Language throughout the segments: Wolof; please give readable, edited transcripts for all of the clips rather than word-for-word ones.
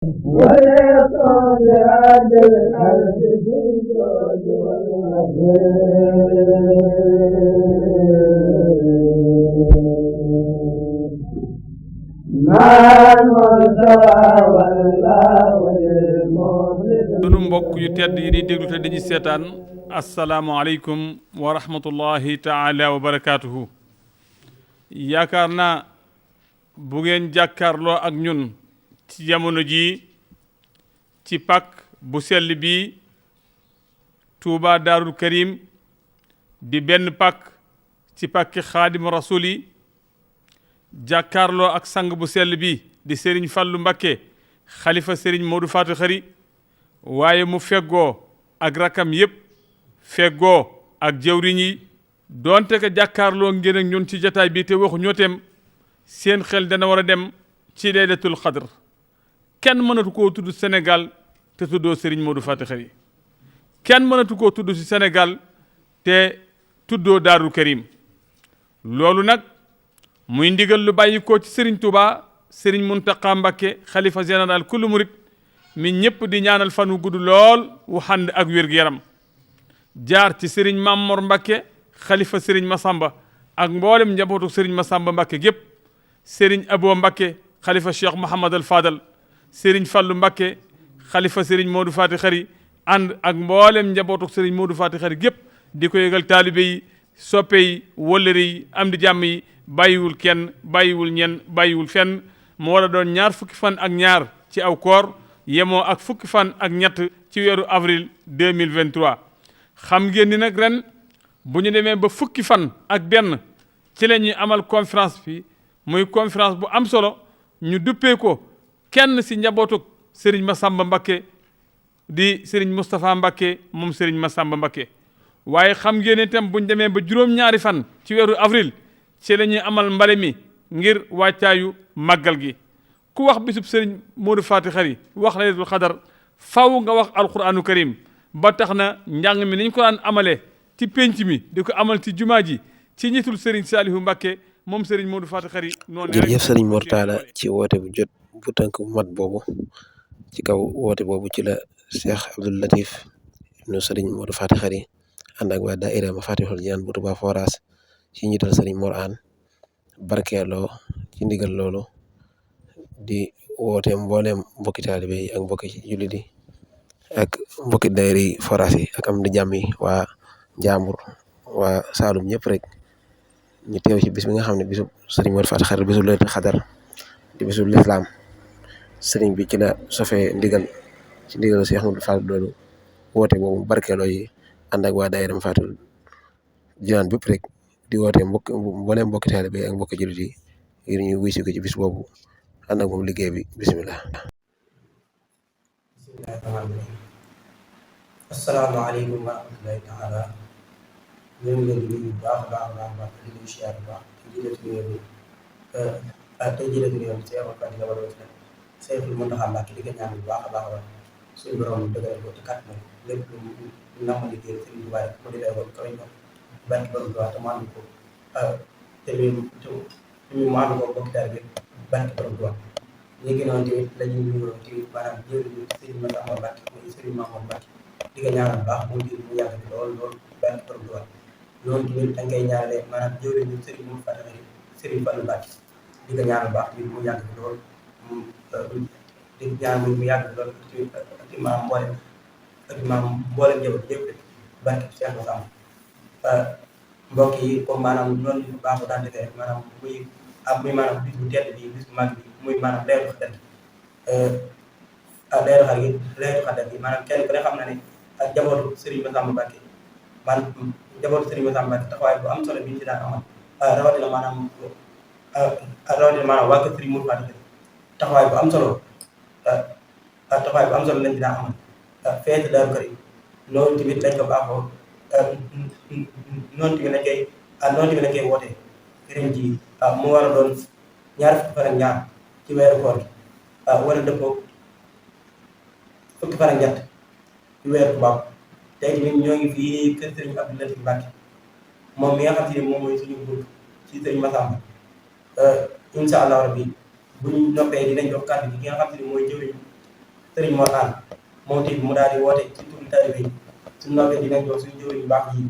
ويقول عدل الأرض في الجود sunu mbokk yu tedd yi di déglu te di ñu seetaan asalaamualeykum wa rahmatullahi taala wa barakaatuhu. yaakaar naa bu ngeen jàkkaarloo ak ñun ci jamono jii ci pàkk bu sell bi Touba Daarul Karim di benn pàkk ci pàkki xaadimu rasul yi jàkkaarloo ak sang bu sell bi di Serigne Fallou Mbacké xalifa Serigne Modou Faty Khary waaye mu feggoo ak rakam yépp feggoo ak jëwriñ yi doonte ko jàkkaarloo ngeen ak ñun ci jataay bi te waxu ñooteem seen xel dana war a dem ci laylatul xadr kenn mënatu koo tudd Sénégal te tuddoo Serigne Modou Faty Khary kenn mënatu koo tudd ci Sénégal te tuddoo Daarul Karim loolu nag muy ndigal lu bàyyi ko ci Serigne Touba Serigne Mountakha Mbacké xalifa général kullu murit mi ñëpp di ñaanal fan wu gudd lool wu xànd ak wér-gu-yaram jaar ci Serigne Mamor Mbacké xalifa Serigne Massamba ak mboolem njabootu Serigne Massamba Mbacké gépp Serigne Abo Mbacké xalifa Cheikh Mouhamad al Fadal Serigne Fallou Mbacké xalifa Serigne Modou Faty Khary ànd ak mboolem njabootu Serigne Modou Faty Khary gépp di ko yëgal taalibe yi soppe yi wëllëre yi am di jàmm yi bàyyiwul kenn bàyyiwul ñenn bàyyiwul fenn mu war a doon ñaar fukki fan ak ñaar ci aw koor yemoo ak fukki fan ak ñett ci weeru avril 2023 xam ngeen ni nag ren bu ñu demee ba fukki fan ak benn ci la ñuy amal conférence bi muy conférence bu am solo ñu duppee ko kenn si njabootuk Serigne Massamba Mbacké di Serigne Moustapha Mbacké moom Serigne Massamba Mbacké waaye xam ngeen itam bu ñu demee ba juróom-ñaari fan ci weeru avril ci la ñuy amal mbale mi ngir wàccaayu màggal gi ku wax bisub Serigne Modou Faty Khary wax laylatul xadar faw nga wax alquranu karim ba tax na njàng mi niñ ko daan amalee ci pénc mi di ko amal ci jumaa ji ci ñitul Serigne Saliou Mbacké moom Serigne Modou Faty Khary noonu jërëjëf Serigne Mor Talla ci woote bu jot bu tënk bu mat boobu ci kaw woote boobu ci la Cheikh Abdoul Latif ibnu Serigne Modou Faty Khary ànd ak waa daayira Mafatihul Jinaan bu Touba Forage ci njiital Serigne Mor An barkeeloo ci ndigal loolu di woote mbooleem mbokki taalibe yi ak mbokki jullit yi ak mbokki daayira yi Forage yi ak am di jàmm yi waa Njàmbur waa Saalum ñëpp rek ñu teew ci bis bi nga xam ne bisu Serigne Modou Faty Khary bisu laylatul xadar di bisu lislaam Serigne bi ci la sofee ndigal ci ndigal Cheikh Modou Fall loolu woote boobu barkeeloo yi ànd ak waa daayira Mafatihul Jinaan bépp rek di woote mbooleem mbokki taalibe ak mbokki jullit yi ngir ñu wuy si ko ci bis boobu ànd ak moom liggéey bi bisimilah. asalaamaaleykum wa rahmatulahi taala ñu ngi leen di nuyu bu baax a baax a baax di leen siyaar bu baax di jiital ci nuyoo bi tey jiital nuyoo bi Cheikh Faty la wala Cheikh Mountakha Mbacké di ko ñaan bu baax a baax a baax suñu borom dëgëral ko te kat na lépp lu nam liggéey Serigne Touba rek mu di lay woon kaw ñu barki borom Touba te mu ànd ko te ñu mu ànd ko bokk daal bi barki borom Touba ñu ngi noonu tamit la ñuy nuyoo ci maanaam jëwriñu Serigne Massamba Mbacké muy Serigne Mamour Mbacké di ko ñaanal baax mu ngi mu yàgg lool lool barki borom Touba loolu tamit dañ koy ñaanalee maanaam jëwriñu Serigne Modou Faty Khary Serigne Fallou Mbacké di ko ñaanal baax mu yàgg lool di ñaan mu yàgg lool ci maam mboolem njaboot yëpp rek barke Cheikh Massamba mbokk yi comme maanaam noonu ñu baaxoo daan defee rek maanaam muy maanaam bis bu tedd bi bis bu mag bi muy maanaam laylatul xadar laylatul xadar bi maanaam kenn ku ne xam na ne ak njabootu Serigne Massamba Mbacké maanaam njabootu Serigne Massamba Mbacké taxawaay bu am solo bi ñu ci daan amal rawatina maanaam waa kër Serigne Modou Faty Khary taxawaay bu am solo lañ ci daan amal feete Daaru Karim loolu tamit lañ ko baaxoo noonu tamit lañ koy wootee ren jii mu war a doon ñaar fukki fan ak ñaar ci weeru koor gi war a dëppoo fukki fan ak ñett ci weeru tubaab tey tamit ñoo ngi fii kër Serigne Abdoul Latif Mbacké moom mi nga xam te ne moom mooy suñu bunt ci Serigne Massamba incha allah rabbi bu ñu noppee dinañ jox kàddu gi nga xam te ne mooy jëwriñ Serigne Mor Anne moom tamit mu daal di woote ci turu taalibe yi suñu noppee dinañ jox suñu jëwriñ yu baax yi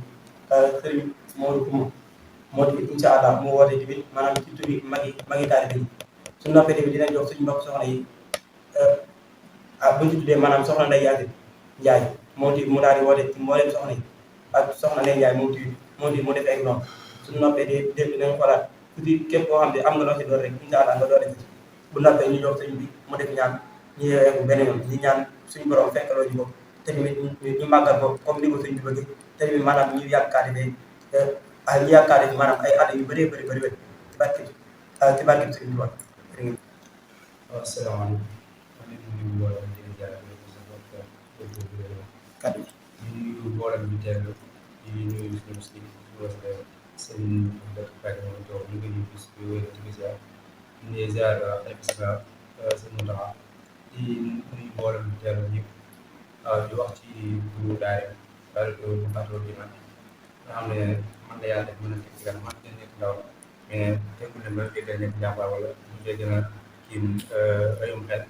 Serigne Modou Kouma moo tamit incha allah mu woote tamit maanaam ci turi magi taalibe yi suñu noppee tamit dinañ jox suñu mbokk soxna yi bu ñu tuddee maanaam soxna Ndeye Yacine Ndiaye moo tamit mu daal di woote ci mbooleem soxna yi ak soxna Ndeye Ndiaye moom tamit mu def ay noonu suñu noppee dinañ xoolaat tuuti képp koo xam ne am nga loo ci doon rek incha allah nga doon def bu noppee ñu jox sëñ bi mu def ñaan ñu yeewee ko beneen yoon ñu ñaan suñu borom fekkaloo ñu ko te tamit ñu màggal ko comme ni ko sëñ bi bëgg te tamit maanaam ñu yaakaar ne ñu yaakaar ne maanaam ay at yu bëree bëri bëri ci barke sëñ bi wax. waaw asalaamaaleykum. kaddu gi ñu nuyu mboolem bi teel di nuyu suñu si seen dëkk Faye moom toog ñu ngi nuyu bis bi wéy ci bis ñu ngi ziar ay bis ba seen Mountakha di nuyu mboolem bi teel ñëpp di wax ci turu daay daal mu fàttaloo bi nag nga xam ne man la yàlla def mën a teg ci kanam man dina nekk ndaw mais tekkul ne ma dégg nekk jàmbaar wala mu dee gën a kii ayum xel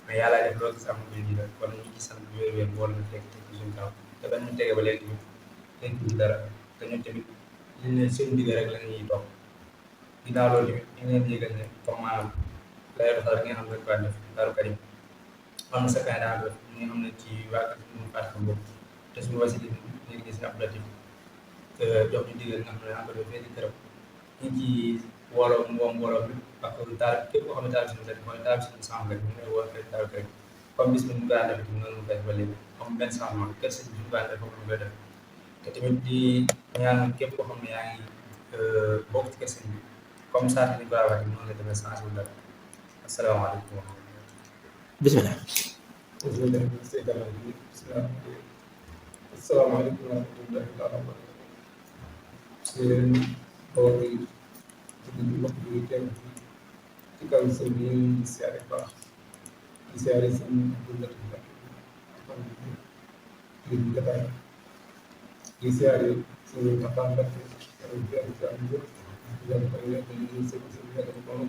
mais yàlla def loolu gis am na ji la kon ñu ngi sant wér-wér mboolem teg ci suñu kaw te bañ ñu tege ba léegi tamit ci dara te ñun tamit li ne seen digg rek la ñuy topp ginnaaw loolu tamit ñu ngi leen yëgal ne comme maanaam lay doxal nga xam ne dañ def Daaru Karim am na sa candidat def ñi nga xam ne ci waa kër ñu fàtte ko bopp te suñu wasi di ñu gis ne Abdou Latif jox ñu digal nga xam ne encore dafay di këram ñu ci mbooloo bi ak daal képp koo xam ne daal suñu def mooy daal suñu sàmm rek ñu ngi woo kër Daaru Karim comme bis bi ñu daan def tamit noonu mu koy ba léegi comme benn changement kër sëñ bi ñu daan def comme ñu koy def te tamit di ñaan képp koo xam ne yaa ngi bokk ci kër sëñ bi comme ça ni ko waxee noonu la demee changé wu dara asalaamaaleykum. bisimilah. asalaamaaleykum wa rahmatullahi taala wa barakatuh. yéen mbokk yi ci mbokk yi teew ci kaw sëñ bi ñu ngi siyaare baax di siyaare sëñ Abdou Latif Mbacké di jotaay di siyaare sëñ Mountakha Mbacké yàlla ko nekk ñu sëñ sëñ yàlla ko moom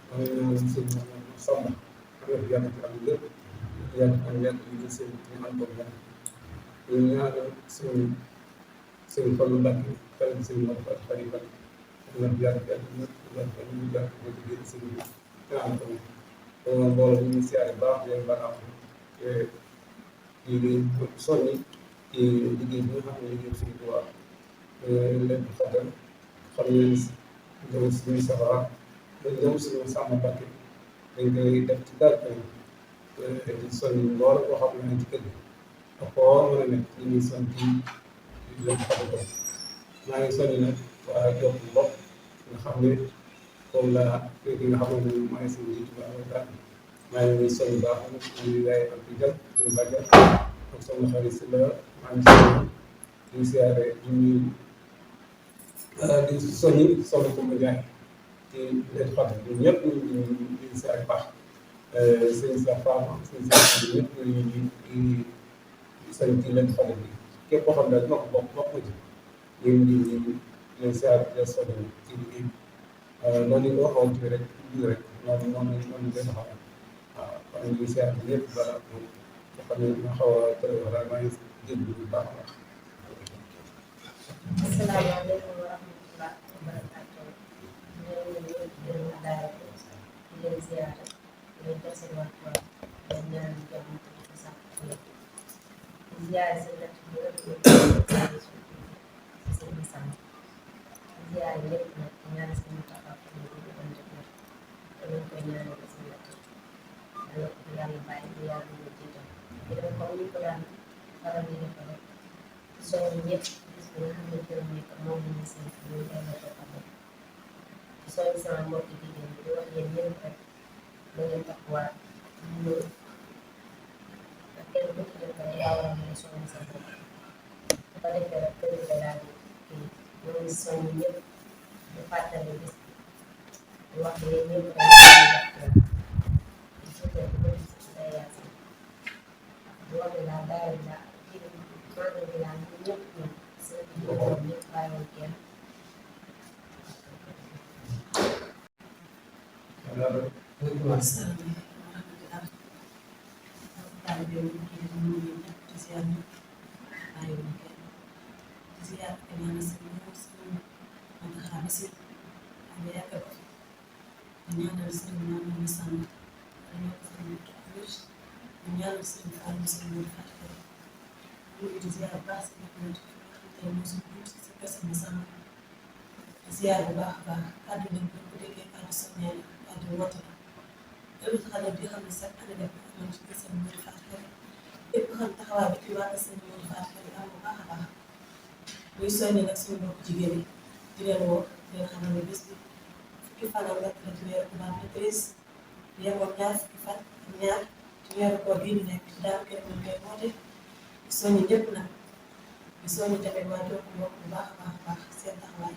maa ngi ñaan sëñ Samba yàlla ci am lépp yàlla ko nekk ñu sëñ ñu am ko ñu ñaanal sëñ Fallou Mbacké xel sëñ Mor Khalifa ñaan yàlla ñu jàpp ko ci biir sëñ bi ñaan ko mbooloo ñu ngi siyaare baax leen baax di soññi ci liggéey bi nga xam ne liggéey suñu tubaab leen di xatal xam ne ñëw suñu safara ñëw suñu Samba Mbacké dañ koy def ci Daaru Karim di soññi mbooloo boo xam ne ci kër gi ak koo mën a nekk ñu ngi soñ ci leen xatal maa ngi soññi nag waa jox bopp nga xam ne comme la kii nga xam ne maa ngi suñu jiitu ba maa ngi soññi baax na ñu lay am ci jël suñu bàjjal ak soxna xarit si la maa ngi soññi di siyaare di soññi soxna Koumba Ndiaye ci leen xatal ñun ñëpp ñu siyaare baax sëñ sa femme sëñ sa ñëpp ñu sañ ci leen xatal bi képp koo xam ne dina ko bokk ci ñu siyaare di soññi ci liggéey noonu ñu ko waxoon ci rek noonu ngeen xam waaw kon ñu siyaare ñëpp balaa nga xam ne dina xaw a tëral wala maa ngi déglu bu baax a baax. asalaamaaleykum wa rahmatulah wa barakaatu. ñoo ngi leen di leen daal di leen ziyaare di leen jox seen wàlluwaay di leen ñaan di jox nit ñi sax di ziyaare seen natt bi nga xam ne seen misaal di ziyaare lépp nag di ñaan seen taxaw ak ñu ngi doon jot nag te ñu koy ñaanal ko seen natt yàlla ko fi yàlla bàyyi di yàlla ñu jiital di dem comme ni ko daan faral di def rek soññ ñëpp bis bi nga xam ne ci la nekk moom la ñu sant ñu delloo ko xam soññ sama mbokki jigéen bi di wax yéen ñëpp rek da ngeen taxawaat ñu ak kenn ku ci def rek yaa war a mën a soññ sa bopp bu ko defee rek kër ga daal di kii ñu ngi soññ ñëpp di fàttali bis di wax yéen ñëpp rek di suufee di ko gis ci day yaasi di wax ne daal daal di daal maanaam bi daal ñun ñëpp ñun seen jigéen ñëpp bàyyiwul kenn. taalibe yi kii di nuyu ñëpp di ziar ñëpp bàyyiwuñu kenn di ziar ak ñaanal sëriñ Mountakha Bassirou nga yàggal ko fi di ñaanal sëriñ Mamadou Sall dañoo ko fi di ñaanal sëriñ Fallou sëriñ Modou Fatou Khari di ziar bu baax si ñëpp ñoo ci fi nga xam te ne moo suñu dugg si kër Sëriñ Sall di ziar bu baax a baax kàddu nañ ko déggee kàddu soññee la kàddu woote la lépp xale bi xam ne sax année def ko amoon ci kër Sëriñ Modou Fatou Khari lépp xam taxawaay bi ci waa kër Sëriñ Modou Fatou Khari am bu baax a baax muy soññee nag suñu mbokk jigéen yi di leen woo di leen xamal ne bés bi fukki fan ak ñett la ci weeru tubaab le 13 yemoon ñaar fukki fan ak ñaar ci weeru koor bii ñu nekk daal kenn ñu koy woote di soññi ñëpp nag di soññi tamit waa Jokko mbokk bu baax a baax seen taxawaay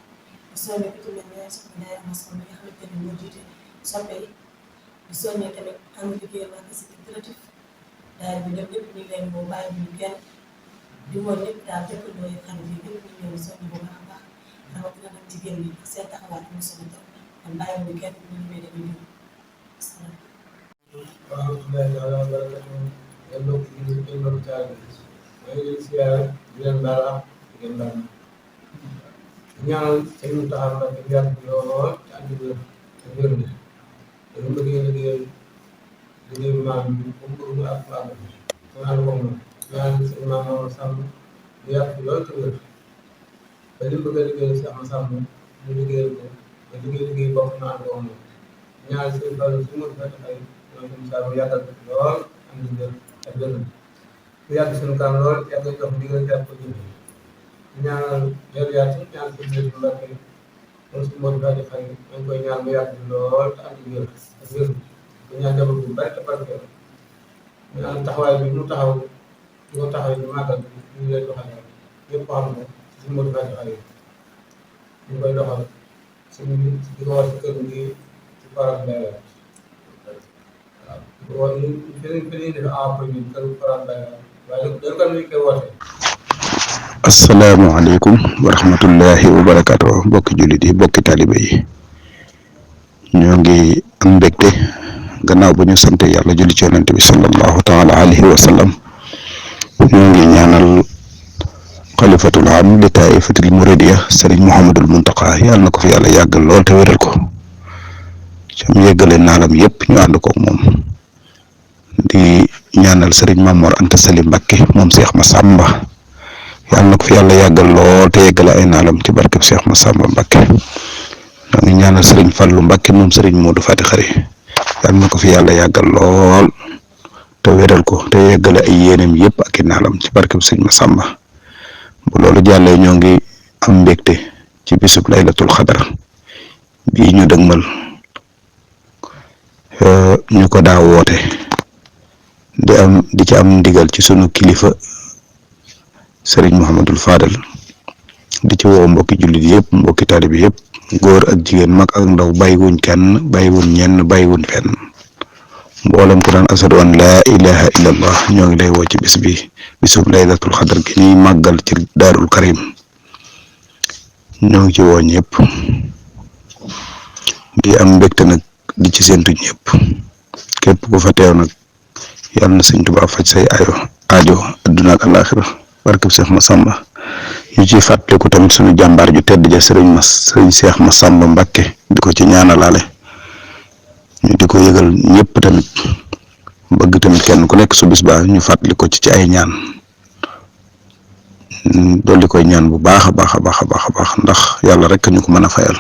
di soññi ku ci mel ne soxna Ndeye Amason mi nga xamante ne moo jiite soppe yi di soññi tamit ànd liggéeyal waa Kër Sëriñ Créatif daal bi ñoom ñëpp ñu ngi leen boo bàyyi ñu kenn di woon ñëpp daal jëkkandoo yi xarit yi ñëpp ñu ngi leen soññi bu baax a baax rawatina nag jigéen ñi seen taxawaay am solo trop kon bàyyi ñu kenn ñu ngi leen di nuyu asalaam. waaw alhamdulilah barakatu yéen mbokk yi ñu ngi taal bi maa ngi leen di siyaare di leen baal ak di leen baal ñaanal sëñ Mountakha Mbacké bi yàgg lool te ànd wér te wér na dañu bëgg liggéey maam bi comme bëgg mu ak maam bi ñu ànd ko moom ñaanal sëñ maam Mor Samb bi yàgg lool te wér ba li mu bëgg a liggéeyal si am Samb ñu liggéeyal ko ba liggéey bokk na ànd ko moom ñaanal sëñ Fallou su ma fekk ay ñoom saa mu yàggal ko lool ànd wér ak wér na ku yàgg suñu kanam lool yàgg jox ndigal jàpp ko jënd ñaanal jërëjëf ñaanal sëñ Modou Mbacké moom suñu Modou Fatou Khari ñu ngi koy ñaan mu yàgg lool te ànd wér ak wér di ñaan jabar bu bari te barkeel ñaan taxawaay bi mu taxaw di ko taxaw ñu màggal bi ñu ngi lay doxal yëpp xam ne suñu Modou Fatou Khari ñu koy doxal suñu di ko war ci kër gi ci Faral Mbaye waaw di ko war ñu feneen def après ñu kër Faral Mbaye waaye dañ ko ñu koy woote. asalaamaaleykum wa rahmatullahi wa barakaatu mbokki jullit yi mbokki taalibe yi ñoo ngi am mbégte gannaaw ba ñu sant yàlla julli ci yonent bi sallallahu taala alayhi wa sallam ñoo ngi ñaanal xalifatul am li taifatil muridiya sëriñ Mouhamadul Mountakha yàlla na ko fi yàlla yàggal lool te wéral ko cam yeggale naalam yëpp ñu ànd ko moom di ñaanal sëriñ Mamor Anta Sali Mbacké moom Cheikh Massamba yàlla na ko fi yàlla yàggal lool te yeggale ay naalam ci barkeb Cheikh Massamba Mbacké ñoo ngi ñaanal sëriñ Fallou Mbacké moom sëriñ Modou Faty Khari yàlla na ko fi yàlla yàggal lool te wéral ko te yeggale ay yéeneem yëpp ak i naalam ci barkeb sëriñ Massamba bu loolu jàllee ñoo ngi am mbégte ci bisub laylatul xadar bii ñu dëgmal ñu ko daa woote di ci am ndigal ci sunu kilifa sëriñ Mouhamadul Fadal di ci woo mbokki jullit yëpp mbokki taalibe yëpp góor ak jigéen mag ak ndaw bàyyiwuñ kenn bàyyiwuñ ñenn bàyyiwuñ fenn mboolem ku naan asadu an laa ilaha illallah ñoo ngi lay woo ci bis bi bisub laylatul xadar gi ñuy màggal ci daarul karim ñoo ngi ci woo ñëpp di am mbégte nag di ci séntu ñëpp képp ku fa teew nag yàlla na sëñ Tuubaa faj say aajo adduna ak alaaxira barkeb Cheikh Massamba ñu ciy fàttaliku tamit suñu jàmbaar ju tedd ja sëriñ Cheikh Massamba Mbacké di ko ci ñaanalaale ñu di ko yëgal ñëpp tamit bëgg tamit kenn ku nekk su bis baa ñu fàttali ko ci ay ñaan dolli koy ñaan bu baax a baax a baax a baax a baax ndax yàlla rek ñu ko mën a fayal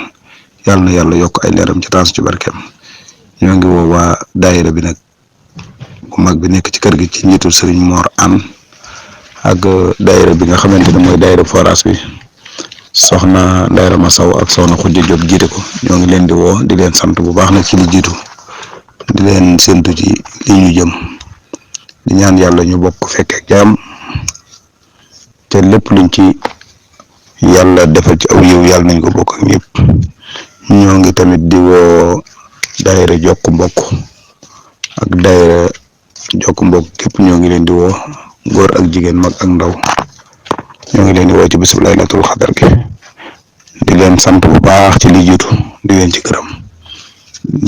yàlla na yàlla yokk ay leeram ci taas ci barkeem ñoo ngi woo waa daayira bi nag bu mag bi nekk ci kër gi ci njiitul sëriñ Mor An ak daayira bi nga xamante ne mooy daayira forage bi soxna Ndayra Masaw ak soxna Khoudia Diop jiite ko ñoo ngi leen di woo di leen sant bu baax nag ci lu jiitu di leen séntu ci li ñu jëm di ñaan yàlla ñu bokk fekkee ak jàmm te lépp luñ ci yàlla defal ci aw yiw yàlla nañ ko bokk ak ñëpp ñoo ngi tamit di woo daayira jokk mbokk ak daayira jokk mbokk képp ñoo ngi leen di woo góor ak jigéen mag ak ndaw ñoo ngi leen di woo ci bisub laylatul xadar gi di leen sant bu baax ci li jiitu di leen ci gërëm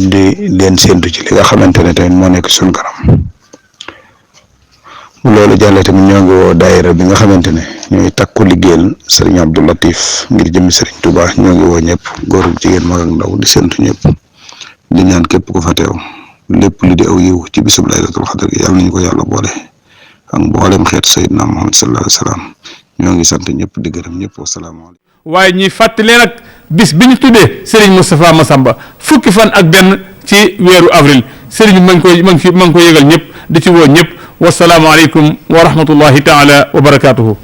di leen séntu ci li nga xamante ne tamit moo nekk suñu kanam loolu jàllee tamit ñoo ngi woo daayira bi nga xamante ne ñooy takku liggéeyal sëriñ Abdou Latif ngir jëmmi sëriñ Touba ñoo ngi woo ñëpp góor ak jigéen mag ak ndaw di séntu ñëpp di ñaan képp ku fa teew lépp li di aw yiw ci bisub laylatul xadar gi yàlla nañu ko yàlla boole ak mboolem xeet Seydina Muhammad sallallahu alayhi wa sallam ñoo ngi sant ñëpp di gërëm ñëpp wasalaamaaleykum. waaye ñuy fàttali nag bis bi ñu tuddee Serigne Moustapha Massamba fukki fan ak benn ci weeru avril Serigne bi ma ngi koy yëgal ñëpp di ci woo ñëpp wasalaamaaleykum wa rahmatullahi taala wa barakaatuhu.